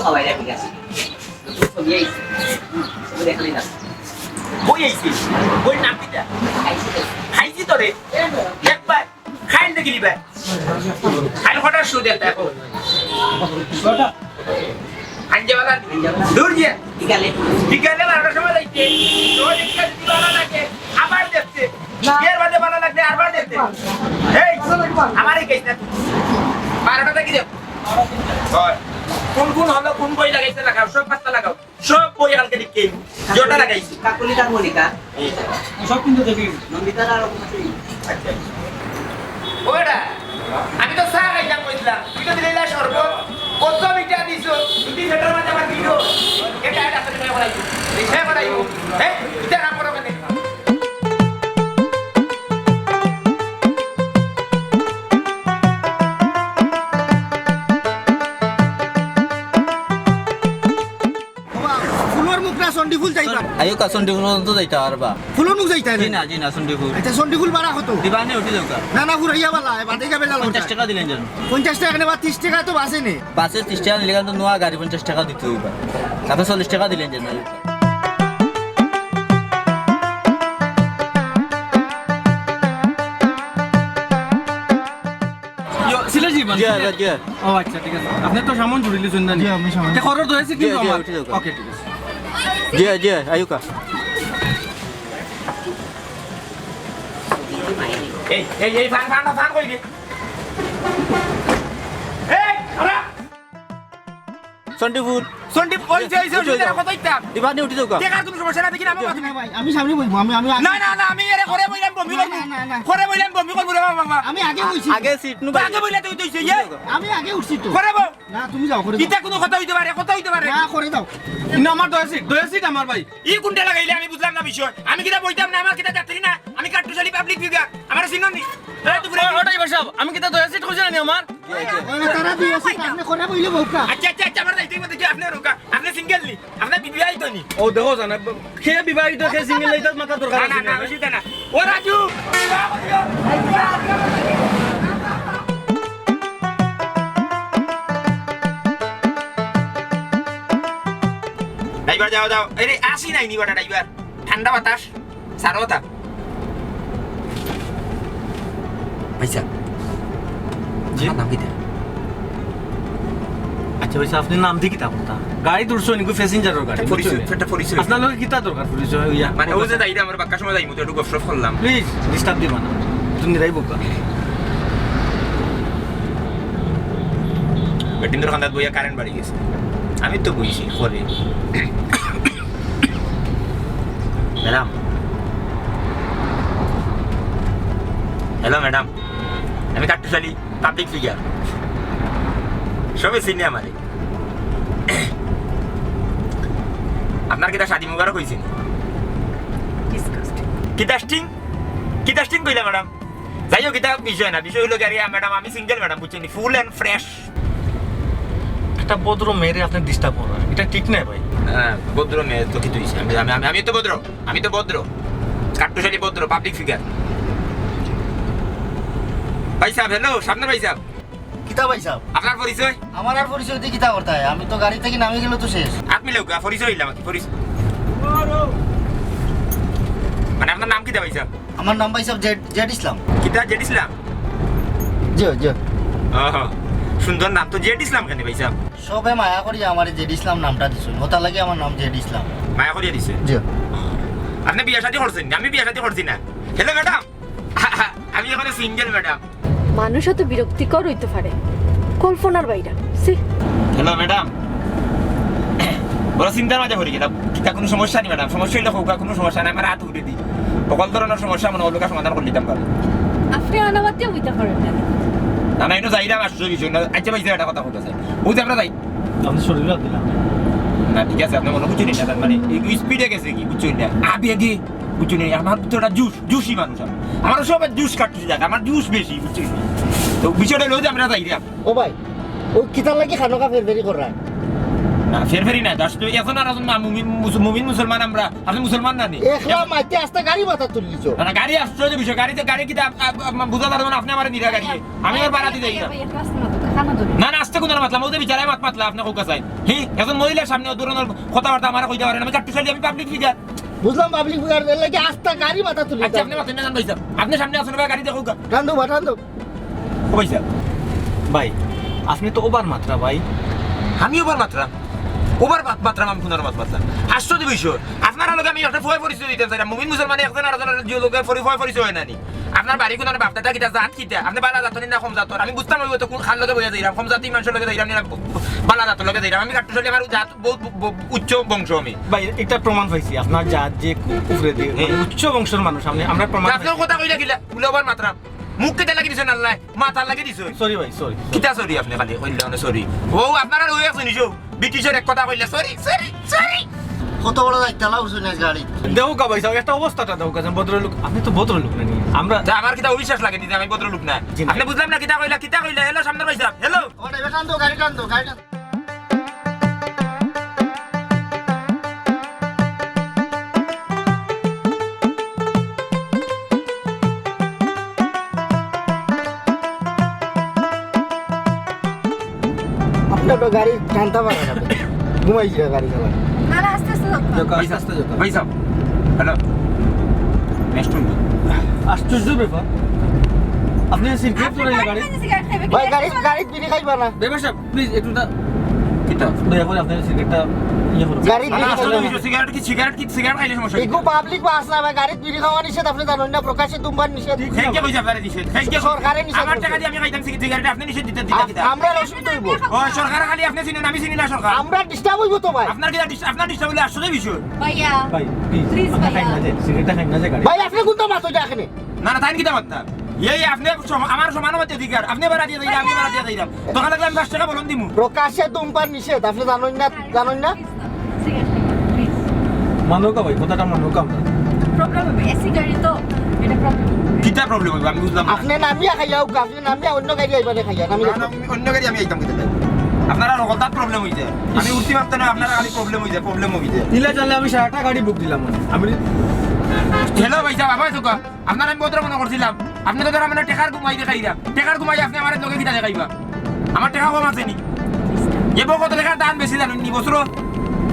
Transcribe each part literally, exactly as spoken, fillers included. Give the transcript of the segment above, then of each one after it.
সবাই রাখি গেছে। নতুন ছবি আইছে। ছবি দেখালি না। বই আইছে। বইর নাম কিতা? খাইছি তো। খাইছি তো রে। একবার খাইল দেখিলি ভাই। খাইল কটার শো দেখতে এখন? আঞ্জাওয়ালা। দূর গিয়া। বিকালে। বিকালে বারোটার সময় যাইতে। রোজ একটা যদি ভালো লাগে, আবার দেখতে। এর বাদে ভালো লাগলে আরবার দেখতে। এই, আমার এই কেস না তুই। বারোটা দেখি দেখ। হয়। কোন কোন হলো, কোন বই লাগাইছে লাগাও, সব পাতা লাগাও। সব বই কালকে লিখে। জোটা লাগাইছি। কাকুলি তার মনিকা। সব কিন্তু দেখি। নন্দিতার আর ওখানে। আচ্ছা। ওটা, আমি তো চা খাইতাম কইছিলাম। তুই তো দিলে না শরবত। কত মিঠা দিছো। দুটি সেটার মাঝে আমার দিল। এটা এটা আসলে করাই। রিক্সা করাই। হ্যাঁ? এটা না করো কেন? বাবা, ফুলর মুখ না চণ্ডীফুল যাইবা? আইও কা চণ্ডীফুল পর্যন্ত যাইতা পারবা। ফুলর মুখ যাইতা জি না? না, জি না, চণ্ডীফুল। আচ্ছা, চণ্ডীফুল ভাড়া কত? দিবানে উঠি যাউক্কা। না, না, ফুরাইয়া বালা, বাদে গা বেজাল পঞ্চাশ করতা। টেকা দিলাইন যান। পঞ্চাশ টেকা কেনে বা ত্রিশ টেকা তো বাসে নে। বাসে ত্রিশ টেকা নিলে কিন্তু নুয়া গাড়ি পঞ্চাশ টেকা দিতে অইবা। তাতে চল্লিশ টেকা দিলাইন যান। ইয়ো, সিলেট যাইবা? জি, জি, জি। ও আচ্ছা, ঠিক আছে। আপনে তো সামান জুড়িলিছইন না নি? জি, আমি সামান। তে খরচ হয়েছে জি, কিন্তু জি, আমার। উঠি যাউক্কা। ওকে, ঠিক আছে। জি, জি, আইও কা। এই, এই, এই, ফান, ফান, ফান কই রে? এই, খাড়া। চণ্ডীফুল। চণ্ডীফুল, ওই যে, ওই যে, ওই যে, ওই যে। কত দিতাম? দিবানে উঠি যাউক্কা। টেকার কোনো সমস্যা না, দেখি না, আমার না, না, ভাই, আমি সামনে বইবো, আমি, আমি আগে না, না, না, আমি এরে করে বইলাম, বমি করবো। না, না, না। করে বইলাম, বমি করবো রে বাবা, বাবা। আমি আগে বইছি। আগে সিট নু তো আগে বইলে তুই, তুই, তুই, ইয়ে। আমি আগে উঠছি তো। করে বউ। না, তুমি যাও, করে যাও। ইটা কোনো কথা হইতে পারে, কথা হইতে পারে। না, করে দাও। না, আমার দয়া সিট, দয়া সিট আমার ভাই। ই কোনটা লাগাইলে আমি বুঝলাম না বিষয়। আমি কিতা বইতাম না, আমার কিতা যাত্রী না, আমি কাট্টুশালী পাবলিক ফিগার। আমার চিনো নি? এই তো ঘুরে ও, ওটাই বসাও। আমি কিতা দয়া সিট খুঁজে আনি আমার? ওই না, তারা দিয়ে আছে, আপনি করে বইলে বউকা। আচ্ছা, আচ্ছা, আচ্ছা, আমার যাইতে হবে, দেখি আপনি রোকা। আপনি সিঙ্গেল নি? আপনার বিবাহিত নি? ও দেখো জানা, সে বিবাহিত, সে সিঙ্গেল, এইটার মাথা দরকার না, আছে না, না, না। অসুবিধা না। ও রাজু! ড্রাইভার যাও, যাও। আরে আসি নাই নি বেটা ড্রাইভার। ঠান্ডা বাতাস। সারো তা। ভাইসাব। জি? আপনার নাম কিতা? আচ্ছা, ভাইসাব, আপনি নাম দি কিতা করতা? গাড়ি দূরছো নিকু, প্যাসেঞ্জারর গাড়ি, পরিচয়, বুঝছো নি? একটা পরিচয়। আপনার লগে কিতা দরকার পরিচয় হইয়া? মানে, ও যে যাইরা, আমরা বাক্কা সময় যাইমু, তো একটু গপশপ করলাম। Please, disturb দিবা না। তুমি নিরাই বউকা। বেটিন্তর কান্দাত বইয়া কারেন্ট বাড়ি গেছে। আমি তো বইছি, করে। ম্যাডাম। Hello, madam. আমি কাট্টুশালী, পাবলিক ফিগার। সবে চিনে আমারে। আপনার কিতা শাদি মুবারক হইছে নি? Disgusting। কিতা স্টিং? কিতা স্টিং কইলা, ম্যাডাম? যাই হোক, ইটা বিষয় না। বিষয় হইলো কি, আরে, ম্যাডাম, আমি সিঙ্গেল, ম্যাডাম, বুঝছেন নি? Full and fresh। একটা ভদ্র মেয়েরে আপনি disturb করা, এটা ঠিক নায় ভাই। হ্যাঁ, ভদ্র মেয়ে তো কিতা হইছে? আমি, আমি, আমি, আমি তো ভদ্র, আমি তো ভদ্র, কাট্টুশালী ভদ্র, পাবলিক ফিগার। ভাইসাব, হ্যালো, সামনে ভাইসাব। কিতা ভাইসাব? আপনার পরিচয়? আমার আর পরিচয় দি কিতা করতা? আমি তো গাড়ি থাকি নামি গেলে তো শেষ। আপনি লোক, পরিচয় হইলাম আর কি, পরিচয়। মানে, আপনার নাম কিতা ভাইসাব? আমার নাম ভাইসাব জেড, জেড ইসলাম। কিতা জেড ইসলাম? জি, জি। ওহো, সুন্দর নাম তো, জেড ইসলাম কেনে ভাইসাব? সবে মায়া করি আমারে জেড ইসলাম নামটা দিছইন, ওটার লাগি আমার নাম জেড ইসলাম। মায়া করিয়া দিছে? জি। আপনি বিয়া শাদী করছেন নি? আমি বিয়া শাদী করছি না। হ্যালো ম্যাডাম, আমি এখনো সিঙ্গেল ম্যাডাম। মানুষ এত বিরক্তিকর হইতে পারে, কল্পনার বাইরে। ছি। হ্যালো ম্যাডাম, বড় চিন্তার মাঝে পড়ি গেলাম। কিতা কোনো সমস্যা নেই ম্যাডাম? সমস্যা হইলে কউক্কা, কোনো সমস্যা নাই, আমার হাত উঠে দিই। সকল ধরনের সমস্যা মনে হলো সমাধান করে দিতাম পারবো। আপনি আনাবাদ দিয়ে বইতে পারেন না। না, না, এটা যাইলাম, আশ্চর্য বিষয় না। আচ্ছা ভাই, একটা কথা বলতে চাই, বুঝে আমরা যাই। আপনি শরীরে হাত দিলাম। না, ঠিক আছে, আপনি মনে বুঝছেন না, তার মানে এই স্পিডে গেছে কি, বুঝছেন না? আবেগে, বুঝছেন না? আমার তো একটা জুস, জুসি মানুষ আমি। আমার সব জুস কাটতে যাক, আমার জুস বেশি, বুঝছেন না? তো বিষয়টা হলো যে আমরা যাই রে। ও ভাই, ও কিতার লাগি খানোকা ফেরফেরি করায়? না, ফেরফেরি না, just এখন আর এখন মা-, মুমিন, মুস-, মুমিন মুসলমান আমরা, আপনি মুসলমান না নি? একলা মাইতে আস্তে গাড়ি মাথা তুললিছ। না, না, গাড়ি আশ্চর্য বিষয়, গাড়িতে, গাড়ি কিতা আপ-, আপ-, আপ-, বুঝা যাবে না, আপনি আমার নিরা গাড়ি। আমি আর বাড়াতে যাই না। না, না, আস্তে কুনু মাতলাম, ও যে বিচারায় মাত মাতলা, আপনে কউক্কা চাইন। হি, একজন মহিলার সামনে ও ধরনের কথাবার্তা আমারে কইতা পারেন, আমি কাট্টুশ আলী, আমি পাবলিক ফিগার। বুঝলাম, পাবলিক ফিগার, এর লাগি আস্তা গাড়ি মাথা তুলি। আচ্ছা, আপনে মাতইন না, জান ভাই সাব। আপনে সামনে আছইন, গাড়ি দেখউক্কা। টান দেও বা, টান দেও। ও ভাই সাব। ভাই, আপনে তো ওভার মাতরা ভাই। আমি ওভার মাতরাম? ওভার মাত-, মাতরাম, আমি কুনু মাত মাতরাম? আশ্চর্য বিষয়। আপনারার লগে আমি একটা ফয় পরিচয় দিতাম চাইরাম। মুমিন মুসলমানে একজন আরকজনর লগে ফয় পরিচয় অয় না নি? আপনার বাড়ি কুনু, বাপ দাদা কিতা, জাত কিতা? আপনে বালা জাতর নি না কম জাতর? আমি বুঝতাম অইবো তো কুন, কার লগে বইয়া যাইরাম, কম জাতি মানষর লগে যাইরাম, নি না বালা জাতর লগে যাইরাম। আমি কাট্টুশ আলী, আমার জাত বউত ব-, ব-, উচ্চ বংশ আমি। ভাই, ইটা প্রমাণ পাইছি, আপনার জাত যে কু-, উপরে দি-, হুম। মানে উচ্চ বংশর মানুষ, আপনে, আমরা প্রমাণ পাইছি। আপনে কথা কইলা কিলা? উলা ওভার মাতরাম। মুখ কিতা লাগি দিছইন আল্লায়? মাথার লাগি দিছইন। Sorry ভাই, sorry। কিতা sorry আপনে খালি কইলা মানে sorry? ও আপনারার ওই এক জিনিস, ও ব্রিটিশর এক কথা কইলা, "Sorry, sorry, sorry।" কত বড় দায়িত্ব লাভ শুনে গাড়ি। দেখউক্কা ভাই সাব, একটা অবস্থাটা দেখউক্কা, যে ভদ্রলোক, আপনে তো ভদ্রলোক না নি? আমরা তা আমার কিতা অবিশ্বাস লাগে নি যে আমি ভদ্রলোক না? জি না। আপনে বুঝলাম না কিতা কইলা, কিতা কইলা? Hello, সামনে ভাই সাব, hello। ও, driver টান দেও, গাড়ি টান দেও, গাড়ি টান দেও। আপনে তো গাড়ি টানতা পারেন না। ঘুমাই গিয়া গাড়ি চালান। না, না, আস্তে আস্তে যাও। যাও, আস্তে আস্তে যাও। ভাই সাব, hello। Next one। আশ্চর্য ব্যাপার। আপনে সিগারেট ধরাইলা গাড়ি? সিগারেট খাইবে কি? ভাই, গাড়ি, গাড়িত বিড়ি খাইবা না? Driver সাব, please, একটু না। কিতা? দয়া করে আপনার সিগারেটটা ইয়ে করুন। গাড়ি না, না, আসলে সিগারেট কি, সিগারেট কি, সিগারেট খাইলে সমস্যা কি? এগু পাবলিক বাস না ভাই, গাড়িত বিড়ি খাওয়া নিষেধ, আপনে জানইন না? প্রকাশ্যে ধূমপান নিষেধ। কে কইছে আপনারে নিষেধ? কে কইছে? সরকারে নিষেধ আমার করছে। টাকা দিয়া আমি খাইতাম সিগারেট, আপনে নিষেধ দিতে, দিতে আ-, কিতা? আমরা অসুবিধা অইবো। ও, সরকার খালি আপনে চিনইন, আমি চিনি না সরকার। আমরা disturb অইবো তো ভাই। আপনার কিতা dis-, আপনার disturb অইলে আশ্চর্য বিষয়। ভাইয়া। ভাই, please, please, আমরা খাই ভাইয়া। না যে, সিগারেটটা খাই না যে গাড়ি। ভাই, আপনে কুনটা মাত অইটা এখানে? না, না, তাইন কিতা মাততা? এই আপনে সম-, আমার সমান অধিকার, আপনে বাড়া দিয়া যাইরা, আমি বাড়া দিয়া যাইরাম। দরকার লাগলে আমি পাঁচ টাকা বলন দিমু। প্রকাশ্যে ধূমপান নিষেধ, আপনে জানইন না, জানইন না? মানউক্কা ভাই, কথাটা মানউক্কা আমরা। Problem অইবো, এসি গাড়ি তো, এটা problem অইবো। কিতা problem অইবো? আমি বুঝলাম না। আপনে নামিয়া খাইয়া আউক্কা, আপনে নামিয়া অন্য গাড়ি আইবা রে খাইয়া, নামিয়া না, না, অন্য গাড়ি আমি আইতাম কিতা? আপনারার হঠাৎ problem অইছে। আমি উঠতে পারতাম না, আপনারার খালি problem অইছে, problem অইছে। ইলা চাইলে আমি সারাটা গাড়ি book দিলাম। আমি Hello ভাই সাব, আবার দোকান। আপনারে আমি ভদ্র মনো করছিলাম। আপনে তো ধরো আমার টেকার ঘুমাই দেখাইরা। টেকার ঘুমাই আপনে আমার লগে কিতা দেখাইবা? আমার টেকা কম আছে নি? এবার কত টেকার দাম বেশি জানইন নি বছর?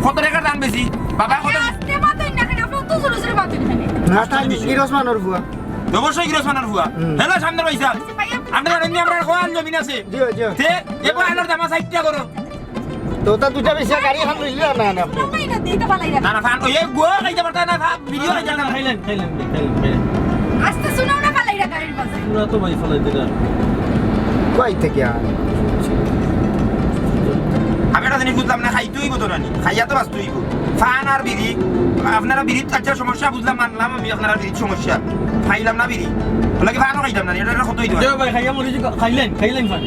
কত টেকার দাম বেশি? বাবা কত আস্তে মাতইন না কেনে? আপনে তো জোরে জোরে মাতইন কেনে? না, তাই গিরস মানষর ফুয়া। অবশ্যই গিরস মানষর ফুয়া। হুম। Hello, সামনে ভাই সাব। আচ্ছা, ভাই, আপনে আপনে জানইন নি আমরার কয়াল জমিন আছে? জি, জি। তে, এবার আলোর দাম আছে ষাইট টেকা করো। তো তা দুইটা বেশি গাড়ি খান লইলে না, না, আপনে। না, না, ফান, ওই, এ, গুয়া খাইতে পারতা না, ফান, ভিডিও খাইতে পারতা না। খাইলেন, খাইলেন, খাইলেন, খাইলেন। আস্তে শুনাও না, ফালাই রাখ গাড়ির মাঝে। পুরা তো ভাই ফালাই দিলা। কই থেকে আর? আমি একটা জিনিস বুঝলাম না, খাইতে অইবো তো নানি, খাইয়া তো বাঁচতে অইবো। ফান আর বিড়ি, আপনারা বিড়িত খাইতে সমস্যা বুঝলাম, মানলাম আমি আপনারা বিড়িত সমস্যা, খাইলাম না বিড়ি, ওর লাগি ফানও খাইতাম না, এটা, এটা কতই দেওয়া। দেও ভাই, খাইয়া মরি যাই, খাইলেন, খাইলেন ফান।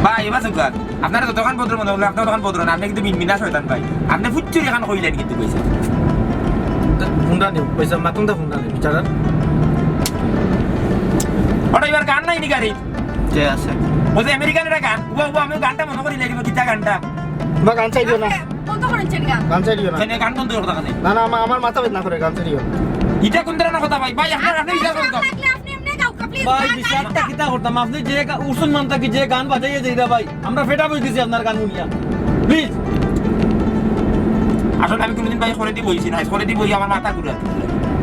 ভাই, এবার সুগার। আপনারা যতখান ভদ্র মনে হলো, আপনি ততখান ভদ্র না, আপনি কিন্তু মিনমিনা শয়তান ভাই। আপনি ফুচ্চুরি খান কইলেন কিন্তু কইছে। হুন্ডা নিও, পয়সা মাতুন দা হুন্ডা নিও, বিচারার। ওটা এবার গান নাই নি গাড়ি? যে আছে। ওই যে আমেরিকান একটা গান, ও, ও, আমি গানটা মনে করি লেগে গীতা গানটা। বা গান চাইও না। বন্ধ করেন চেন গান। গান চাইও না। কেন গান বন্ধ করতে কেন? না, না, আমার, আমার মাথা বেদনা করে, গান চাইও না। এটা কোন ধরনের কথা ভাই? ভাই, আপনার, আপনি বিচার করতে লাগলে আপনি এমনি গাউকা, please, ভাই, গান বিচারটা গাইতা। কিতা করতাম? আপনি যে গা-, উসুন মানতা কি যে গান বাজাইয়ে যাইরা ভাই? আমরা fed up হয়ে গেছি আপনার গান শুনিয়া। Please। আসলে আমি কোনোদিন ভাই করে দিব হইছি না, করে দিব হই আমার মাথা ঘুরে।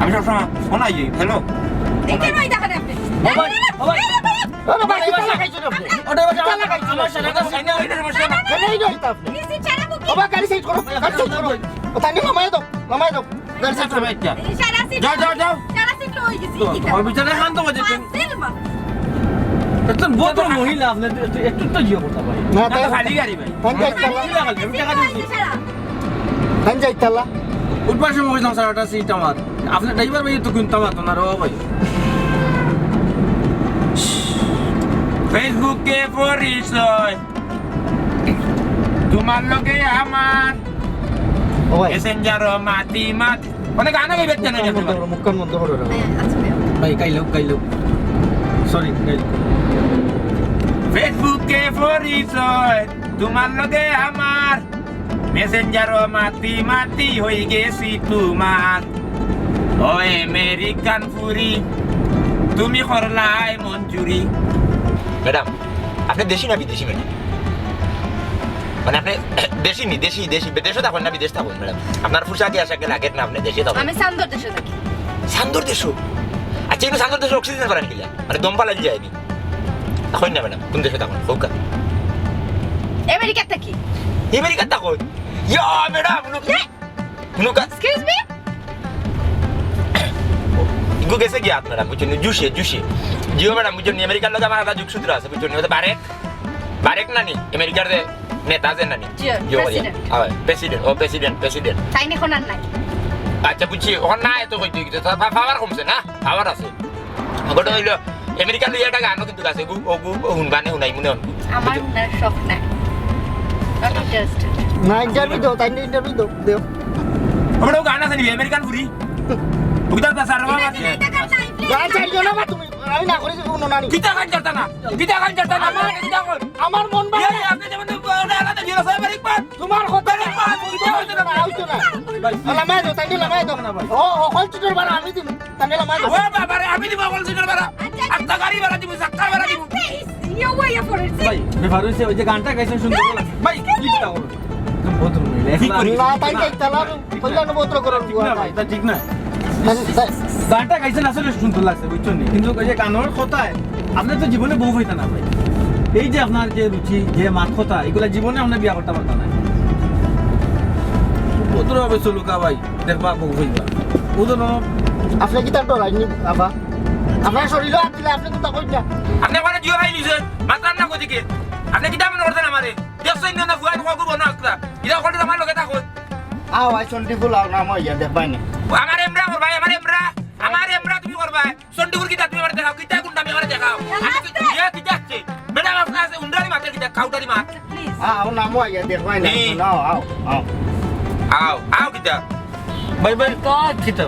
আমি সবসময় শোনাই, হ্যালো। এই কেন এই দেখেন আপনি? ও ভাই, ও ভাই। আরে ভাই, কিতা লাগাইছো রে আপনি? ওটা ভাই, কিতা লাগাইছো? আমার সারা গাছ এই না, এই না, আমার সারা। এই না, এই না, এই তো আপনি। এই যে চারা বুকি। ও ভাই, গাড়ি side করো, গাড়ি side করো। ও তানি নামাই দাও, নামাই দাও। গাড়ি side করো। এই সারা সিট। যাও, যাও, যাও। সারা সিট হয়ে গেছে। তো, কিতা? ওই বিচারে খান তো বাজে। পাঁচ দিন মা। একজন ভদ্র মহিলা, আপনি একটু, একটু তো ইয়ে করতে পারেন। না, না, তাই তো খালি গাড়ি ভাই। ফোন দিয়ে খালি গাড়ি, আমি টাকা দিয়েছি। সারা। তাই যাইতালা। উঠবার সময় কইছিলাম, "স্যার, ওটা সিট আমার।" আপনার ড্রাইভার ভাই তো কিন্তু আমার তো না রে ভাই। Facebook-এ পরিচয়, তোমার লগে আমার। ও ভাই। Messenger-ও মাতি মাতি। মানে গানও গাইবে না, মুখখান বন্ধ করো, মুখখান বন্ধ করো না। হ্যাঁ, আচ্ছা, ভাই। ভাই, কাইলো, কাইলো। Sorry, কাইলো। Facebook-এ পরিচয়, তোমার লগে আমার। Messenger-ও মাতি মাতি হই গেছি তোমার। ও আমেরিকান ফুরি, তুমি করলায় মঞ্জুরি। ম্যাডাম, আপনে দেশি না বিদেশি, ম্যাডাম? মানে, আপনে দেশি নি, দেশি, দেশি, বিদেশো থাকইন না বিদেশ থাকইন, ম্যাডাম? আপনার পোশাকে আশাকে লাগে না, আপনে দেশে থাকইন। আমি চান্দর দেশো থাকি। চান্দর দেশো? আচ্ছা, ইনো চান্দর দেশো অক্সিজেন পাইরায় নি কিলা? মানে, দম ফালাই যায়নি? থাকইন না, ম্যাডাম, কুন দেশো থাকইন? কউক্কা। আমেরিকাত থাকি। আমেরিকাত থাকইন? ইয়া, ম্যাডাম, হুনো কি? হুনো কা- Excuse me? ইগু গেছে গিয়া, ম্যাডাম, বুঝছইন নি? জুশে, জুশে। জি অয়, ম্যাডাম, বুঝছইন নি? আমেরিকার লগে আমার আলাদা যোগসূত্র আছে, বুঝছইন নি? অউ যে বারেক, বারেক নানি, আমেরিকার যে নেতা যে নানি। জি, জি, অয়, প্রেসিডেন্ট। অয়, প্রেসিডেন্ট, ও প্রেসিডেন্ট, প্রেসিডেন্ট। তাইন অখন আর নাই। আচ্ছা, বুঝছি, অখন নাই তো কইতে কইতে, তা পা-, পাওয়ার কমছে না, পাওয়ার আছে। অখন অইলো, আমেরিকার লইয়া একটা গানও কিন্তু আছে, অগু, অগু, হুনবানে হুনাইমুনে অখন। আমার হুনার শখ নাই। Not interested. না, ইন্টারভিউ দেও, তাইন ইন্টারভিউ দেও, দেও। আমার অউ গান আছে নি, আমেরিকান ফুরি। অগুতা তো স্যার বাবা। গান ছাড়িও না বা তুমি, আমি না করি যে কুনু না নি। কিতা গান ছাড়তা না? কিতা গান ছাড়তা না? আমার, কিতা কর? আমার মন ভালা। এই, আপনে যেমন ওটা আলাদা জিরো সাহেব, আরেকবার। তোমার কথা আরেকবার, কিতা কইতে না? না, অইতো না। ভাই, লামাই দেও, তাইন লামাই দেও। না, ভাই। ও, ও, হকল চিটর ভাড়া আমি দিমু। তাইন লামাই দেও। ও বাবা রে, আমি দিমু হকল চিটর ভাড়া। আচ্ছা, আচ্ছা। আত্তা গাড়ি ভাড়া দিমু, চাক্কার ভাড়া দিমু। Please, you wait for it. ভাই, ব্যাপার অইছে, ওই যে গানটা গাইছেন সুন্দর লাগছে। ভাই, কিতা করো? একদম ভদ্র মহিলা। ঠিক করি। না, তাইন না। কইলা না ভদ্র করার ঠিক না ভাই, ইটা ঠিক না। তাইন, তাইন গানটা গাইছেন আসলে সুন্দর লাগছে, বুঝছইন নি? কিন্তু ওই যে গানর কথায় আপনে তো জীবনে বউ পাইতা না ভাই। এই যে আপনার যে রুচি, যে মাত কথা, ইগুলা জীবনে আপনে বিয়া করতা পারতা না। ভদ্রভাবে চলুক্কা ভাই, দেখবা বউ পাইবা। বুঝো না? আপনে কিতা ডরাইন নি, আবা? আপনার শরীরও হাত দিলে আপনে তো তা কইন না। আপনে আমারে জিও ভাই নিজে, মাতরাম না কদিকে। আপনে কিতা মনে করছেন আমারে? দেখছইন না, না, ফুয়ান কগু বনো আখতা। ইটা করলে আমার লগে থাকো। আও, আই সন্ডি ফুল আও, নামো ইয়া, দেখবায় নি। ও, আমার এমরা করবায়, আমার এমরা, আমার এমরা তুমি করবায়। সন্ডি ফুল কিতা তুমি আমারে দেখাও, কিতা গুন্ডা আমি আমারে দেখাও। আমি কি, ইয়ে কিতা আছে? ম্যাডাম, আপনার আছে উন্ডারি মাতের কিতা, কাউডারি মাত। Please. আও, নামো ইয়া, দেখবায় নি। নি। নাও, আও, আও। আও, আও কিতা? ভাই, ভাই, God। কিতা?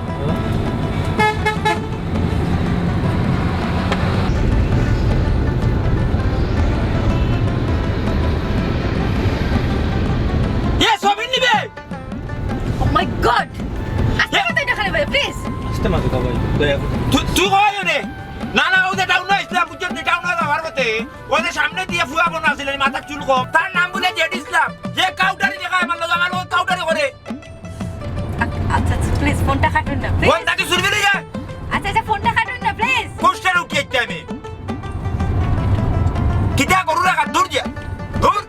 এ, সবিন নিবে। Oh my God! আস্তে মাতো ইটা খালি ভাই, please। আস্তে মাতো ভাই, দয়া করে। তুই, তুই কই ওরে? না, না, অউ যে টাউনো আইছলাম, বুঝছস নি, টাউনো যাওয়ার পথে। অউ যে সামনে দিয়া ফুয়া বনো আছিল, মাথার চুল কম। তার নাম বুলে জেড ইসলাম। যে কাউডারি দেখায় আমার লগে, আমার লগে কাউডারি করে। আ-, আচ্ছা, আচ্ছা, please, ফোনটা কাটুন না, please। ফোন থাকি চুরি অই যায়। আচ্ছা, আচ্ছা, ফোনটা কাটুন না, please। পোস্টার উঠিয়ে দিতে আমি। কিতা গরু রাখা? দূর যা। দূর।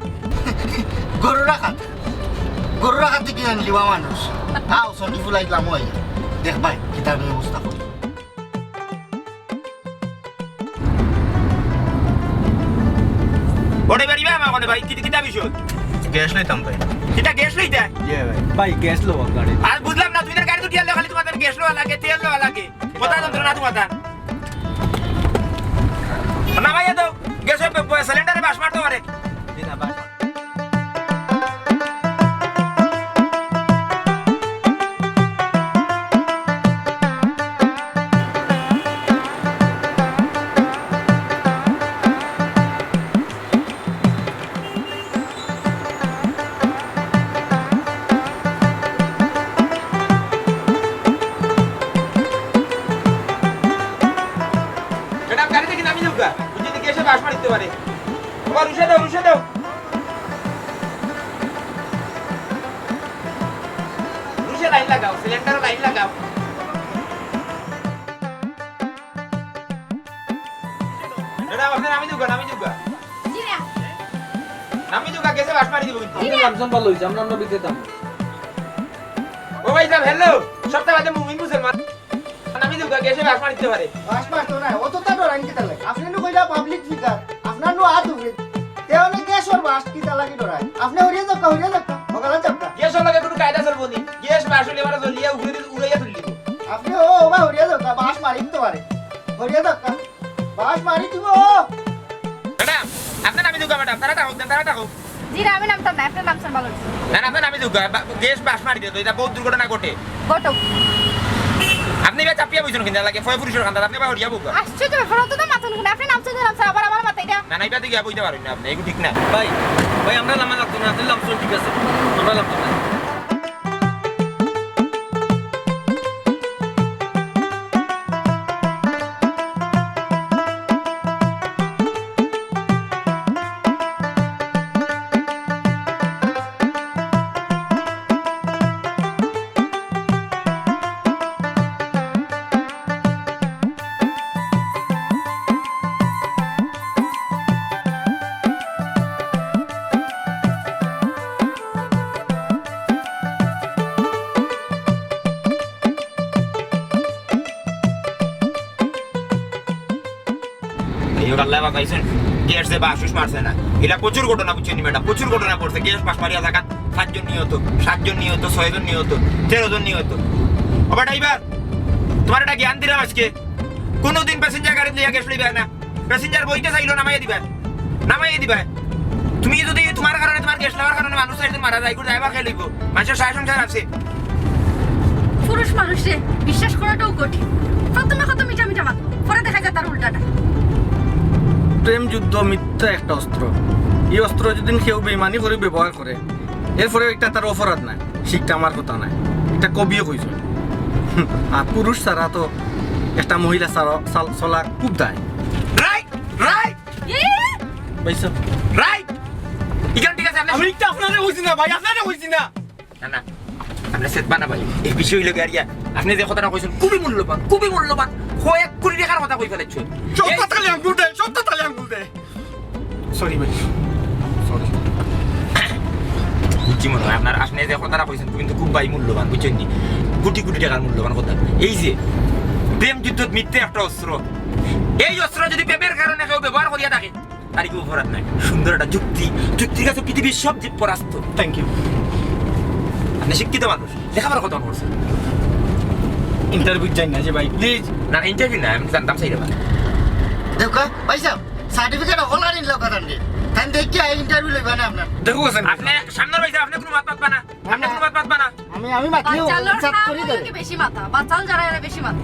গরু রাখা? গরু রাখাতে কি জানলি বা মানুষ? আও, সন্ডি ফুল আইলাম ওই। দেখবায়, কিতা আমি অবস্থা করি। ওরে বাড়ি বা আমার কোনে ভাই, কিতা, কিতা বিষয়? গ্যাস লইতাম ভাই। কিতা গ্যাস লইতা? জি ভাই। ভাই, গ্যাস লওয়া গাড়ি। আর বুঝলাম না, তুমি গাড়ি তো তেল লওয়া, খালি তোমার গ্যাস লওয়া লাগে, তেল লওয়া লাগে। কথা যন্ত্রণা তোমার। না ভাই, এত গ্যাসের ব-, ব-, সিলিন্ডারে বাস মারতে পারে। জি না, বাস। ম্যাডাম, গাড়ি থাকি নামি যাউক্কা। বুঝছি তো গ্যাসে বাস মারিতে পারে। বাবা, রুশে দাও, রুশে দাও। রুশে লাইন লাগাও, সিলিন্ডারে লাইন লাগাও। ম্যাডাম, আপনে নামি যাউক্কা, নামি যাউক্কা। জি না। নামি যাউক্কা, গ্যাসে বাস মারি দিবো কিন্তু। জি না। লামসাম ভালা অইছে, আমরা, আমরা বিদেশ যাবো। ও ভাই সাহেব, hello। সপ্তাহ বাদে মুমিন মুসলমান। নামি যাউক্কা, গ্যাসে বাস মারিতে পারে। বাস মারতো না, অত তা ডরাইন কিতা লাগে? আপনে নু কইলা পাবলিক ফিগার, আপনার নু হাত উঠে। তে অনে গ্যাসর বাস কিতা লাগি ডরায়? আপনে হরিয়া যাউক্কা, হরিয়া যাউক্কা, হকালা যাউক্কা। গ্যাসর লগে কুনু কায়দা চলবো নি? গ্যাস বাস অইলে মানে জ্বলিয়া উড়ে দি-, উড়াইয়া তুলি দিব। আপনে ও, ওবা হরিয়া যাউক্কা, বাস মারিন তো পারে। হরিয়া যাউক্কা, বাস মারি দিব। ম্যাডাম, আপনে নামি যাউক্কা ম্যাডাম, তারা থাকউক, তারা থাকউক। জি না, আমি নামতাম না, আপনে নামছেন ভালা অইছে। না, না, আপনে নামি যাউক্কা, বা-, গ্যাস বাস মারি দিত, ইটা বহুত দুর্ঘটনা ঘটে। ঘটুক। আপনে ইবা চাপিয়া বইছইন কিতা লাগে, ফয় পুরুষর কান্দাত, আপনে বা হরিয়া বউক্কা। আশ্চর্য ব্যাপার, অত তো মাথা নুন, আপনে নামছেন যে নামছেন, আবার আমার মাথায় ইটা। না, না, ইবা দিকে বইতা পারইন না আপনে, এগু ঠিক না। ভাই, ভাই, আমরা লামা লাগতো না, আপনে লামছেন ঠিক আছে, আমরা লামতাম না। আল্লায় বাঁচাইছইন, গ্যাস যে বাশ উশ মারছে না। ইলা প্রচুর ঘটনা, বুঝছইন নি ম্যাডাম, প্রচুর ঘটনা ঘটছে। গ্যাস বাশ মারিয়া জাগাত সাতজন নিহত, সাতজন নিহত, ছয়জন নিহত, তেরোজন নিহত। ওবা ড্রাইভার, তুমারে একটা জ্ঞান দিলাম আজকে, কুনুদিন প্যাসেঞ্জার গাড়িত লইয়া গ্যাস লইবায় না। প্যাসেঞ্জার বইতে চাইলো, নামাইয়া দিবায়, নামাইয়া দিবায়। তুমি যদি তুমার কারণে, তুমার গ্যাস লাওয়ার কারণে মানুষ চাইরজন মারা যায়, ইগুর দায়ভার কে লইবো? মানষর সংসার আছে। পুরুষ মানুষরে বিশ্বাস করাটাও কঠিন। প্রথমে কত মিঠা মিঠা মাতো, পরে দেখা যায় তার উল্টাটা। প্রেম যুদ্ধ মিথ্যা একটা অস্ত্র। এই অস্ত্র যদি কেউ বেইমানি করি ব্যবহার করে, এরপরে ইটা তার অপরাধ নায়, শিক্ষা আমার কথা নায়, ইটা কবিয়ে কইছইন। আর পুরুষ ছাড়া তো একটা মহিলা ছাড়া চাল-, চলা খুব দায়। Right, right. ইয়ে! ভাই সাহেব। রাইট। ইখান ঠিক আছে, আপনে আমি তো আপনারে কইছি না ভাই, আপনারে কইছি না। না, না, আপনে সেতবা না ভাই। এই বিষয় অইলো গিয়া, আপনে যে কথাটা কইছইন, খুবই মূল্যবান, খুবই মূল্যবান। কয়েক কোটি টেকার কথা কই ফালাইছইন। সব এই তালে আঙ্গুল দে, সব তালে আঙ্গুল দে। সরি ভাই, সরি। বুঝছি মনে হয় আপনার, আপনে যে কথাটা কইছইন, কিন্তু খুব ভাই মূল্যবান, বুঝছইন নি? কোটি কোটি টেকার মূল্যবান কথা। এই যে প্রেম যুদ্ধত মিথ্যা একটা অস্ত্র, এই অস্ত্র যদি প্রেমের কারণে কেউ ব্যবহার করিয়া থাকে, তার কি অপরাধ নাই? সুন্দর একটা যুক্তি, যুক্তির কাছে পৃথিবীর সব জীব পরাস্ত। Thank you। আপনে শিক্ষিত মানুষ, লেখাপড়া কত করছইন? ইন্টারভিউ যাই না যে ভাই, প্লিজ। না, ইন্টারভিউ না, আমি জানতাম চাইরাম। দেখো, ভাই সাহেব, সার্টিফিকেট হকল গাড়ি নিল কথা নেই। তাই দেখি আই ইন্টারভিউ লইবা না আপনার। দেখো, হোসেন। আপনে সামনের ভাই সাহেব, আপনে কুনু মাত মাতবা না। আপনে কুনু মাত মাতবা না। আমি, আমি মাতিও, বাচ্চালোর সাত করি ধরে। বেশি মাথা, বাচ্চাল যারা এরা বেশি মাথা।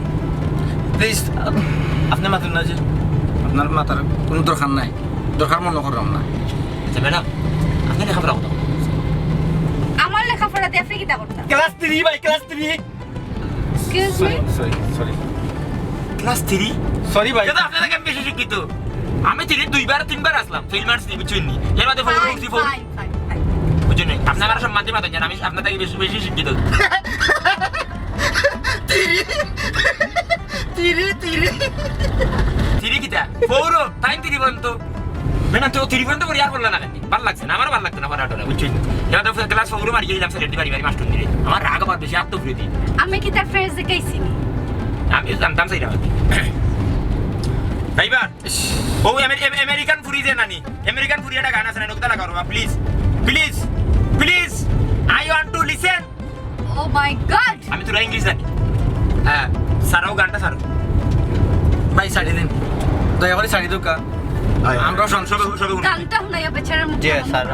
প্লিজ, আপ-, আপনে মাতেন না যে, আপনার মাতার কুনু দরকার নাই, দরকার মনো করলাম না। আচ্ছা ম্যাডাম, আপনে লেখাপড়া কত? আমার লেখাপড়া দিয়া আপনে কিতা করতা? ক্লাস থ্রি ভাই, class three. Excuse me? Sorry, sorry, sorry. Class three? Sorry ভাই। দাদা, আপনার থেকে আমি বেশি শিক্ষিত। আমি থ্রি দুইবার, তিনবার আছলাম, ফেইল মারছি, বুঝছইন নি? এর বাদে ফোর ফাইন, উঠছি, ফোর। Fine, fine, fine. বুঝছইন নি? আপনে আমার সম্মান দিয়া মাতইন, আমি আপনার থেকে বেশি, বেশি শিক্ষিত। Three, three, three. থ্রি কিতা? ফোর, তাইন থ্রি পর্যন্ত। ম্যাডাম, তো থ্রি পর্যন্ত পড়ি আর পড়লা না কেনে? ভালা লাগছে না, আমারও ভালা লাগতো না পড়াটা, বুঝছইন নি? এবার তো ক্লাস ফোরও মারি গেলাম, স্যার, এটি বাড়ি বাড়ি মাস্টার দিলে। আমার রাগ আবার বেশি, আত্মবিরোধী। আমি কিতা ফ্রেন্ডস দেখাইছি নি? আমি জানতাম সেইটা। ড্রাইভার, ও আমেরি-, আমেরিকান ফুরি যে নানি, আমেরিকান ফুরি একটা গান আছে না, ওটা লাগাও রে বাবা, please, please, please, I want to listen। Oh my God! আমি তোরা ইংলিশ জানি। হ্যাঁ, সারাও গানটা সারো। ভাই, ছাড়ি দিন। দয়া করি ছাড়ি দেউক্কা। আমরাও সব, সবে, সবে শুনি। গানটা হুনাইয়া বেচারার মুখে জি, স্যার।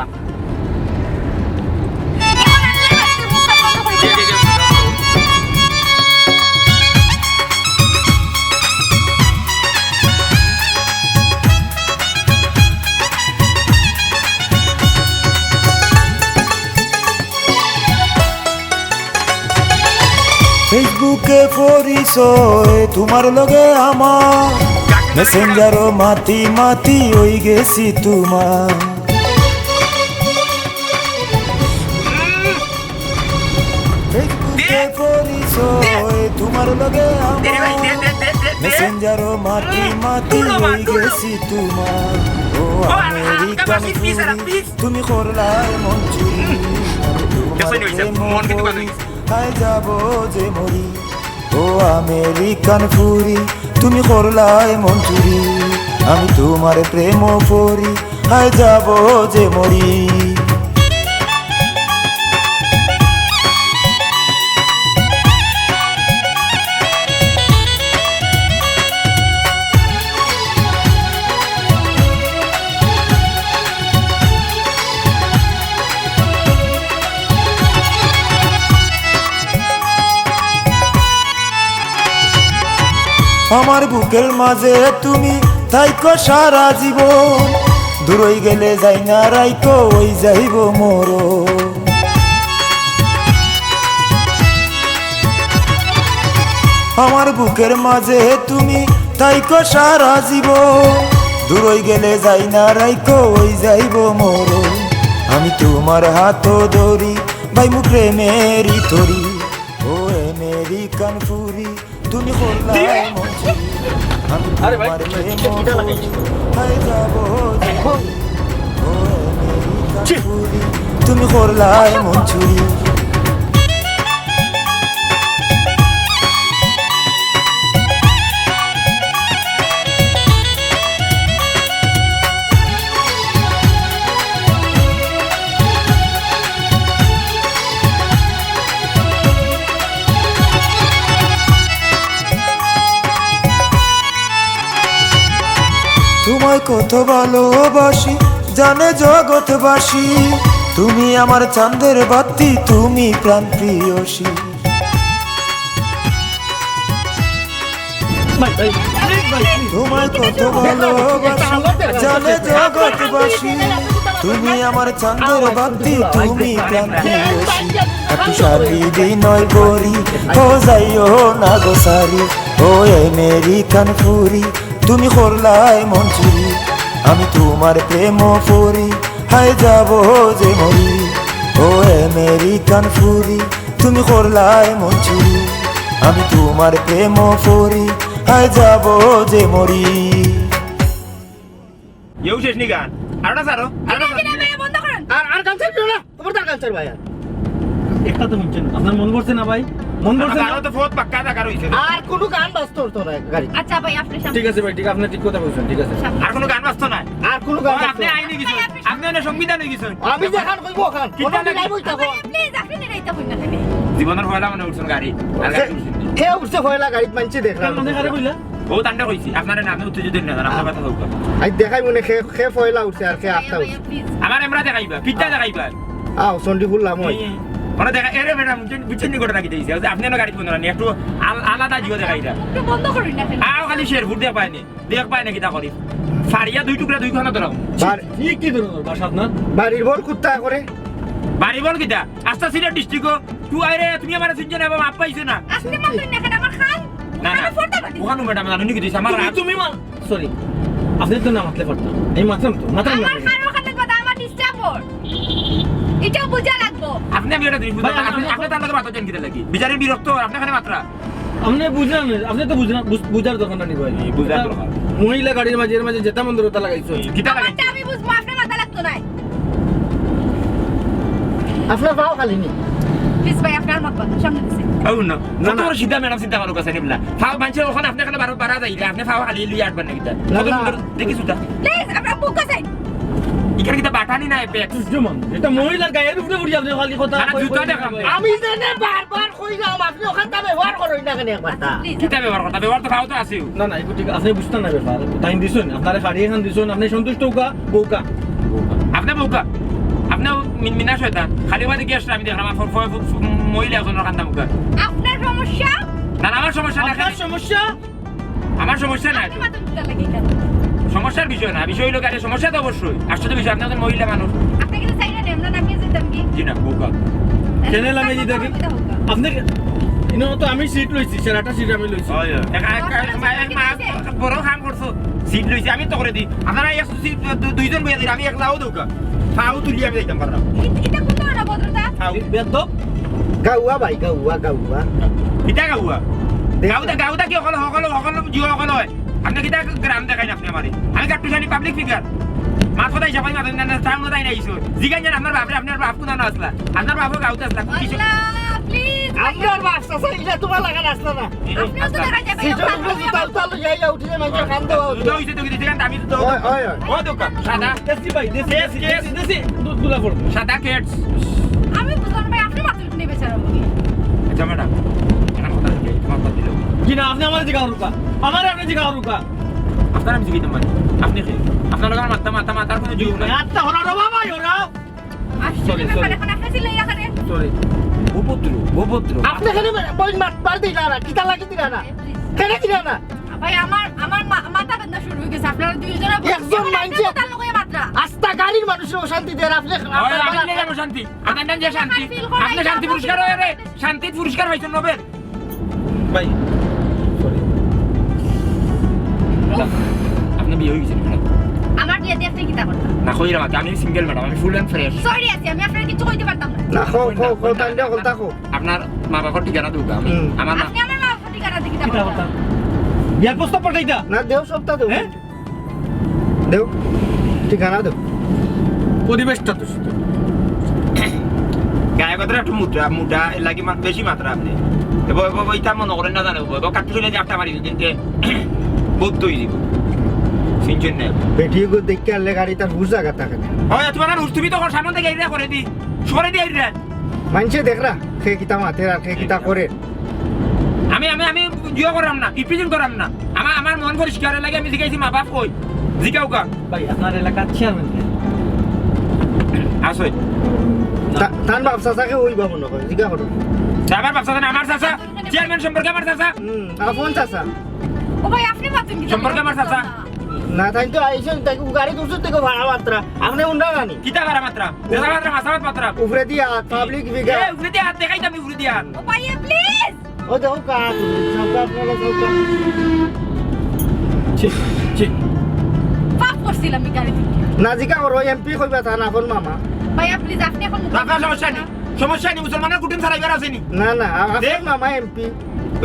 ফেসবুকে পরিচয় তুমার লগে আমার, মেসেঞ্জারো মাতি মাতি অই গেছি তুমার। ফেসবুকে পরিচয় তুমার লগে আমার, মেসেঞ্জারো মাতি মাতি অই গেছি তুমার। ও আমেরিকান ফুরি, তুমি করলায় মন চুরি, আমি তুমার প্রেমো পড়ি, হায় যাবো যে মরি। ও আমেরিকান ফুরি, তুমি করলায় মন চুরি, আমি তুমার প্রেমো পড়ি, হায় যাবো যে মরি। আমার বুকের মাঝে তুমি থাইকো সারা জীবন, দূরই গেলে যাই না রাইকো অই যাইবো মরণ। আমার বুকের মাঝে তুমি থাইকো সারা জীবন, দূরই গেলে যাই না রাইকো অই যাইবো মরণ। আমি তুমার হাতো ধরি, বাইমু প্রেমেরই তরি। ও আমেরিকান ফুরি, তুমি করলায় মন চুরি, আমি আরে ভাই, তুমার প্রেমো পড়ি, হায় যাবো যে মরি। ও আমেরিকান ফুরি, তুমি করলায় মন চুরি। কত ভালোবাসি জানে জগৎবাসী, তুমি আমার চান্দের বাতি, তুমি প্রাণ প্রিয়সী। তোমায় কত ভালোবাসি জানে জগৎবাসী, তুমি আমার চান্দের বাতি, তুমি প্রাণ প্রিয়সী। একটু শালি বিনয় করি, ও যাইও না গো সারি, ও আমেরিকান ফুরি, তুমি করলায় মন চুরি, আমি তোমার প্রেম পড়ি, হায় যাব যে মরি। ও আমেরিকান ফুরি, তুমি করলায় মন চুরি, আমি তোমার প্রেম পড়ি, হায় যাব যে মরি। ইয়েও শেষ নি গান? আরোটা ছাড়ো, আরোটা ছাড়ো। বন্ধ করুন। আর, আর গান ছাড়িও না, খবরদার গান ছাড়বা আর। একটা তো শুনছেন, আপনার মন ভরছে না ভাই? মন ভরছে না? আরো তো বহুত পাক্কা জাগা রইছে। আর কোনো গান বাজতো হতো না গাড়ি। আচ্ছা ভাই, আপনি সামনে। ঠিক আছে ভাই, ঠিক, আপনি ঠিক কথা বলছেন, ঠিক আছে। সামনে। আর কোনো গান বাজতো না? আর কোনো গান ও, বাজতো আপনি না। আইন হয়ে গেছেন। আপনি অনেক সংবিধান হয়ে গেছেন। আমি যেখান কইবো ওখান। কিতা কোনো লাগে? দিন আইবো তখন। Please, আপনি নিরাইতে হইন না কেন? জীবনের পয়লা মনে উঠছেন গাড়ি। আর গাড়ি উঠছেন। কে উঠছে পয়লা গাড়িত মানছি দেখলাম। কেন দেখা কইলা? ও তান্ডা কইছি, আপনারে নামে উত্তেজিত না, আপনার কথা হোক। আই দেখাই মনে খে, খে পয়লা উঠছে আর খে আটটা উঠছে। আমার এমরা দেখাইবা, পিঠা দেখাইবা। আও, সন্ডি ফুল লাম হয়। এই, মানে দেখা, এরে ম্যাডাম, বুঝছেন, বুঝছেন নি ঘটনা কি দিয়েছে? আপনি আমার গাড়ি বন্ধ রাখেন, একটু আল-, আলাদা জিও দেখাইরা। একটু বন্ধ করুন না কেন? আও, খালি শেরপুর দেখ পায়নি, দেখ পায়নি কিতা করি। ফারিয়া দুই টুকরা দুই খানা ধরাও। বার-, কি, কি ধরনের বাসা আপনার? বাড়ির বল কুত্তা করে। বাড়ি বল কিতা? আস্তা সিলেট ডিস্ট্রিক্ট। তুই আরে, তুমি আমার চিনছো না, বাবা, আপ পাইছো না। আজকে মাত্র না কেন আমার খান? না, না। আমি ফোনটা পাঠিয়েছি। ওখানে ম্যাডাম, জানো নি কি দিছে? আমার তুমি, রাত তুমি মা-, সরি। আপনি তো না মাতলে পারতাম। আমি মাতলাম তো, মাতলাম না। আমার খান ওখানে কথা, আমার ডিস্টার্ব ওর। এটাও বুঝা লাগবো। আপনি আমি এটা জিনিস বুঝলাম ভাই, না। আপনি, আমি আপনি তার লগে মাতছেন কিতা লাগি? বিচারে বিরক্ত, আপনি এখানে মাত্রা। আপনি বুঝলেন না, আপনি তো বুঝলেন, বুঝ-, বুঝার দরকার নাই ভাই। এই বুঝার এটা দরকার। মহিলা গাড়ির মাঝে, এর মাঝে যেটা মন ধরে ওটা লাগাইছো। কিতা লাগাইছো? আমারটা আমি বুঝবো, আপনার মাথা লাগতো নাই। আপনার পাও খালি নি। প্লিজ ভাই, আপনার মত কথা সামনে দিছে। ও না, না, কত না। বড় সিধা ম্যাডাম চিন্তা করো কাছে নিবলা। ফাও মানছে ওখানে আপনি এখানে বারো বারা যাইলে আপনি ফাও খালি লুই আটবার নাকি তা? না, কত না। সুন্দর দেখি সুতা। প্লিজ, আপনার বুক আছে। ইখানে কিতা বাটানি না এপেক্স? বুঝছো মান, এটা মহিলার গায়ের উপরে পড়ি আপনি খালি কথা না, না, কই, জুতা কই, দেখাম। কই। আমি জানি বারবার কইলাম, আপনি ওখানটা ব্যবহার করইন না কেন একবার তা? প্লিজ। কিতা ব্যবহার করতা? ব্যবহার তো ফাও তো আছেও। না, না, এগুলো ঠিক, আপনি বুঝতেন না ব্যাপার। টাইম দিছইন, আপনারে ফাড়ি এখান দিছইন, আপনি সন্তুষ্ট হউকা, বউকা। আপনি বউকা। আপনি মিনমিনা শয়তান। খালি বাদে গেস্ট আমি দেখলাম, আর ফ-, ফ-, ফ-, মহিলা একজন ওখান দামুকা। আপনার সমস্যা? না, না, আমার সমস্যা না। আপনার সমস্যা? আমার সমস্যা না। আপনি মাথা পিতা লাগে কেন? সমস্যার বিষয় না, বিষয় হইলো কি, আরে সমস্যা তো অবশ্যই। আশ্চর্য বিষয়, আপনি একজন মহিলা মানুষ। আপনি কিন্তু চাইলেন, আমরা নামিয়ে যেতাম কি? জি না, বউকা। কেনে লামে দিতা কি? বউকা। আপনি, ইনো তো আমি সিট লইছি, সারাটা সিট আমি লইছি। হয়, হয়। এক, এক, এক, এক, এক, এক, বড় কাম করছো, সিট লইছি, আমি তো করে দিই। আপনারা এক সিট, দু-, দুইজন বইয়া দিন, আমি একলাও দৌকা। ফাও তুলি আমি যাইতাম পারলাম। এ-, এটা কোন ধরনের ভদ্রতা? ফাও। বেয়াদব। গাউয়া ভাই, গাউয়া, গাউয়া। ইটা গাউয়া। গাউদা, গাউদা কি হকল, হকল, হকল, জিও হকল হয়। আপনি কিতা গ্রাম দেখাইন আপনি আমারে? আমি কাট্টুশালী পাবলিক ফিগার। মাত কথা হিসাব হয় না, না, না, টাউন কোথায় নাই ইসো। জিগাই জান আপনার বাপরে, আপনার বাপ কোন আসলা? আপনার বাপও গাউতে আসলা, কোন কিছু? আল্লাহ, প্লিজ, আপনার বাপ চাচা, ইটা তোমার লাগান আসলা না। আপনিও তো দেখা যায়, ভাই, সিটর উপরে জুতা উতা লইয়া আইয়া উঠিলে মাইনষে কান দেওয়া উচিত। জুতা হইছে তো কি দিতে কান, আমি তো ওই, ওই, ওই। ও দোকান, সাদা। দেশি ভাই, দেশি, দেশি, দেশি, দেশি, দেশি, দু-, দুলা পড়বো। সাদা ক্যাটস। আমি বুঝলাম ভাই, আপনি মাতুল কোনে বেচারা মুখে। আচ্ছা ম্যাডাম, একটা কথা বলি, তোমার কথা দিল। জি না, আপনি আমার জিগা রুকা। আমার আপনি জিগা রুকা। আপনার আমি জিগাইতাম পারি। আপনি কে? আপনার লগে আমার মাথা, মাথা, মাথার কোনো যোগ নাই। আত্মা হরা রে বাবা, হরা। আশ্চর্য sorry, ব্যাপার, sorry। এখন আপনি চিল্লাই রাখেন। Sorry। ভূপত্র, ভূপত্র। আপনি কেন বই মাত বার দিলা না? কিতা লাগি দিলা না? কেন দিলা না? ভাই, আমার, আমার মা-, মাথা ব্যথা শুরু হয়ে গেছে। আপনারা দুইজনে বলছেন, একজন এখন আপনি মানছে তো তার লগে মাত্রা। আস্তা গাড়ির মানুষের অশান্তি দেন, আপনি ওই, আমি আপনার নিয়ে যাবো শান্তি। আপনার নাম যে শান্তি। Feel করাই আপনি শান্তি যাবো। পুরস্কার হয়ে রে, শান্তির পুরস্কার পাইছেন নোবেল। ভাই, sorry। ম্যাডাম, আপনার বিয়া হয়ে গেছে নি, ম্যাডাম? আমার বিয়া দিয়ে আপনি কিতা করতা? না, কইরা মাত্র, আমি সিঙ্গেল ম্যাডাম, আমি full and fresh। Sorry আছি, আমি আপনার কিছু কইতে পারতাম না। না, কও, কও, কও, তাইলে কও, তাইলে কও। আপনার মা বাবার ঠিকানা দেউক্কা, আমি, হুম। আমার মা- আপনি আমার মা বাবার ঠিকানা দিয়ে কিতা কিতা করতা? করতা? বিয়ার প্রস্তাব পাঠাইতা? না, দেও সবটা দেও। হ্যাঁ? দেও, ঠিকানা দেও। পরিবেশটা দূষিত। গায়ে কথাটা একটু মোটা, মোটা, এর লাগি মা-, বেশি মাত্রা আপনি। এবার, এবার, এবার ইতা মনে করেন না জানো, এবার কাটতে চলে যে আটটা মারি, কিন্তু বদ্ধ হয়ে দিব। সিনচন নেই। বেটি গো দেখতে আনলে গাড়ি তার হুশ জায়গা থাকে না। হয়, তোমার আর হুশ, তুমি তখন সামনে থেকে এরিয়া করে দি, সরে দি এরিয়া। মানষে দেখরা, কে কিতা মাতের আর কে কিতা করের। আমি, আমি, আমি জিও করাম না, ইপিজিং করাম না। আমার, আমার মন পরিষ্কার লাগে, আমি জিগাইছি মা বাপ কই। জিগাউক্কা। ভাই, আপনার এলাকার চেয়ারম্যান কে? আছে। তা-, তান বাপ চাচাকে ওই বাবু নকয়, জিগা করো। তা আমার বাপ চাচা না, আমার চাচা। চেয়ারম্যান সম্পর্কে আমার চাচা। হুম, আপন চাচা। ও ভাই, আপনি মাতইন কিতা? সম্পর্কে আমার চাচা। না, তাইন তো আইছইন, তাইন গাড়িত উঠছইন, তাইন ভাড়া মাতরা। আপনে উনরা নানি? কিতা ভাড়া মাতরা? যেতা মাতরা, হাছা মাত মাতরা। উপরেদি আত, পাবলিক ফিগার। এ, উপরেদি আত দেখাইতাম নি, উপরেদি আত। ও ভাই, এ, প্লিজ। ও দেখো কা, তুমি, চাউক্কা, আপনারা চাউক্কা। ছি, ছি। পাপ করছিলাম এই গাড়ি থেকে। না, জিগা করো, এমপি কইবা তা না, আপন মামা। ভাইয়া, প্লিজ, আপনি এখন মুখ বাবা, সমস্যা নেই। সমস্যা নেই, মুসলমানের কুটুম ছাড়াইবার আছে নি? না, না, আ-, দে। আপন মামা এমপি।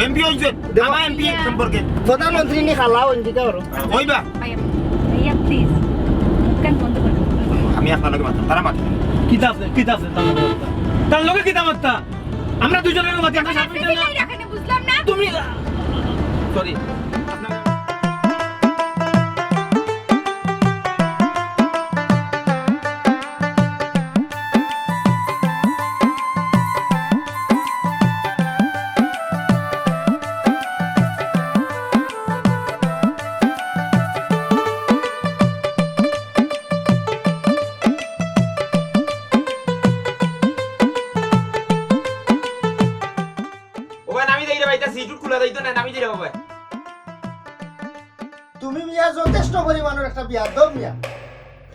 এমপি হইছে, দেখো। আমার এমপি সম্পর্কে। প্রধানমন্ত্রী নি খালা হইন, জিগা করো। হইবা? ভাইয়া, ভাইয়া, প্লিজ, মুখখান বন্ধ করো। আমি আপনার লগে মাততাম, তারা মাতবে। কিতা আছে, কিতা আছে, তার লগে মাততা? তার লগে কিতা মাততা? আমরা দুইজনের মাঝে একটা আপনি সাথে না। বুঝলাম না। তুমি, সরি। ও ভাই, নামি দেই রে ভাই, তা সিট উট খোলা যাইতো না, নামি দেই রে বাবা। তুমি মিয়া যথেষ্ট পরিমাণর একটা বিয়াদব মিয়া।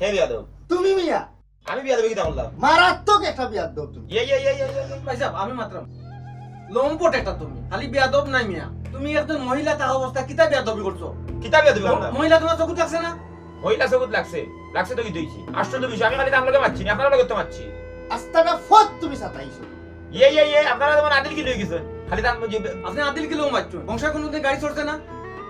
হে বিয়াদব। তুমি মিয়া। আমি বিয়াদবি কিতা করলাম? মারাত্মক একটা বিয়াদব তুমি। ইয়ে, ইয়ে, ইয়ে, ইয়ে, ইয়ে, ইয়ে। ভাই সাহেব, আমি মাতরাম। লম্পট একটা তুমি। খালি বিয়াদব নায় মিয়া। তুমি একজন মহিলা থাকা অবস্থায় কিতা বিয়াদবি করছো? কিতা বিয়াদবি ম-, করলাম? মহিলা তুমার চকুত লাগছে না? মহিলা চকুত লাগছে। লাগছে তো কিতা অইছে? আশ্চর্য বিষয়। আমি খালি তার লগে মাতছি না, আপনার লগে তো মাতছি। আস্তাটা ফত তুমি সাতাইছো। ইয়ে, ইয়ে, ইয়ে, আপনারা যেমন আদিল কিলো অই গেছেন। খালি তার মধ্যে আপনি আদিল কিলো মাতছেন। বংশে কোনোদিন গাড়ি চড়ছে না?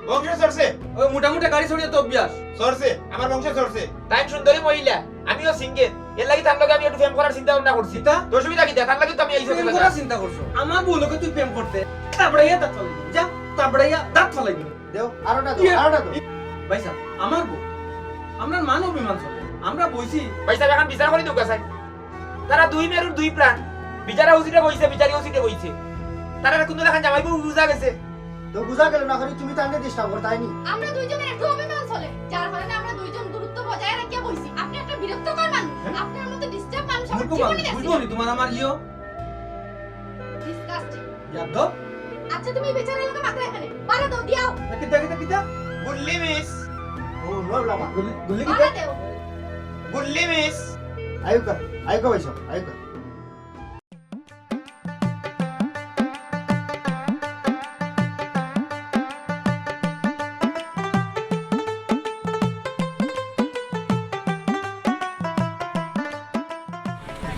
বংশে চড়ছে। ওই মোটামুটি গাড়ি চড়িয়া তো অভ্যাস। চড়ছে, আমার বংশে চড়ছে। তাইন সুন্দরী মহিলা, আমিও সিঙ্গেল। এর লাগি তার লগে আমি একটু প্রেম করার চিন্তা ভাবনা করছি। কিতা? তো অসুবিধা কিতা? তার লাগি তো আমি এই প্রেম করার চিন্তা করছো? আমার বউর লগে তুই প্রেম করতে? তারপরে ইয়া দাঁত ফালাই দিবি। যা, তারপরে ইয়া দাঁত ফালাই দিবি। দেও, আরোটা দেও, ইয়ে। আরোটা দেও। ভাই সাহেব, আমার বউ। আমরার মান অভিমান চলে। আমরা বইছি। ভাই সাহেব, এখন বিচার করি দেউক্কা চাই। তারা দুই মেরুর দুই প্রাণ। বিচারা উচিতে বইছে, বিচারি উচিতে বইছে। তারা কোন দেখান জামাই বউ বুঝা গেছে। তো বুঝা গেল না, খালি তুমি তানরে disturb করতায় নি। আমরা দুইজনের একটু অভিমান চলে, যার কারণে আমরা দুইজন দূরত্ব বজায় রাখিয়া বইছি। আপনি একটা বিরক্তকর মানুষ। হ্যাঁ? আপনার মতো disturb মানুষ আমার মূর্খ জীবনে মানুষ, দেখছি বুঝবো না। নি তোমার আমার ইয়ো? Disgusting। ইয়াদ্দব। আচ্ছা, তুমি এই বেচারার লগে মাতরায় কেনে? বাড়া দেও, দিয়াও। না, কিতা, কিতা, কিতা? গুল্লি মিস। ও, লো, লো, মা। গুল্লি, গুল্লি কিতা? বাড়া দেও। গুল্লি মিস। আইউক্কা, আইউক্কা ভাই সাহেব, আইউক্কা।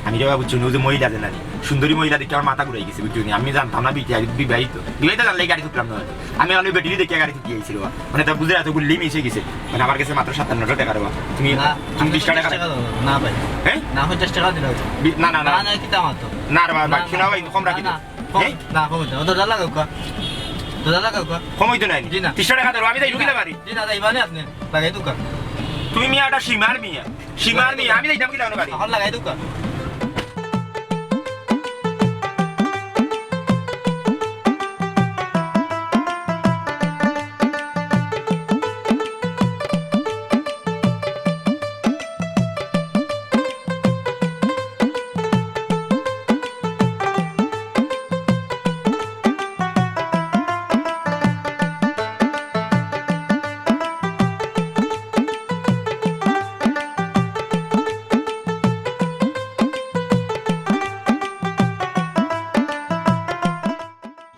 আমি রে বাবা বুঝছো নি, অউ যে মহিলা যে নারী, সুন্দরী মহিলা দেখি আমার মাথা ঘুরাই গেছে, বুঝছো নি? আমি জানতাম না বিবাহিত, বিবাহিত, বিবাহিত জানলে গাড়ি তুললাম না। আমি অখন বেটিরে দেখিয়া গাড়ি তুলি আইছি রে বাবা। মানে, তা বুঝে এত গুল্লি মিশে গেছে। মানে, আমার গেছে মাত্র সাতান্নশো টেকা রে বাবা। তুমি, না, তুমি বিশ টেকা। পঞ্চাশ টেকা দাও। না ভাই। হ্যাঁ? না, পঞ্চাশ টেকা দিলাও। বি-, না, না, না। না, না, কিতা মাতো? না রে বাবা, না, না, শোনা ভাই, কম রাখি না, দেও। না। কম, হ্যাঁ? না, কম অইতো না। দরজা লাগাউক্কা। দরজা লাগাউক্কা। কম অইতো না নি? জি না। তিরিশ টেকা দেও, আমি যাই, জি না। ঢুকিলে বাড়ি। জি না, যাইবা নি আপনি। লাগাই দেউক্কা। তুমি মিয়া একটা সীমার মিয়া। সীমার মিয়া, আমি যাইতাম কিলা অনো বাড়ি। অখন লাগাই দেউক্কা।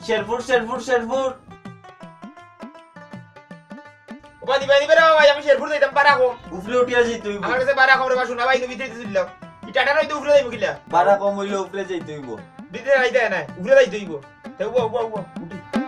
শেরপুর, শেরপুর, শেরপুর। ও ভাই, দিবা, দিবা রে ভাই, আমি শেরপুর যাইতাম, ভাড়া কম। উপরে উঠিয়া যাইতে অইবো। আমার গেছে ভাড়া কম রে বা, শোনা ভাই, তুমি দিতে দিলাম। ই টাটা নইতে উপরে যাইবো কিলা? ভাড়া কম অইলে উপরে যাইতে অইবো। দিতে যাইতে না, উপরে যাইতে অইবো। তে উবা, উবা, উবা, উঠি।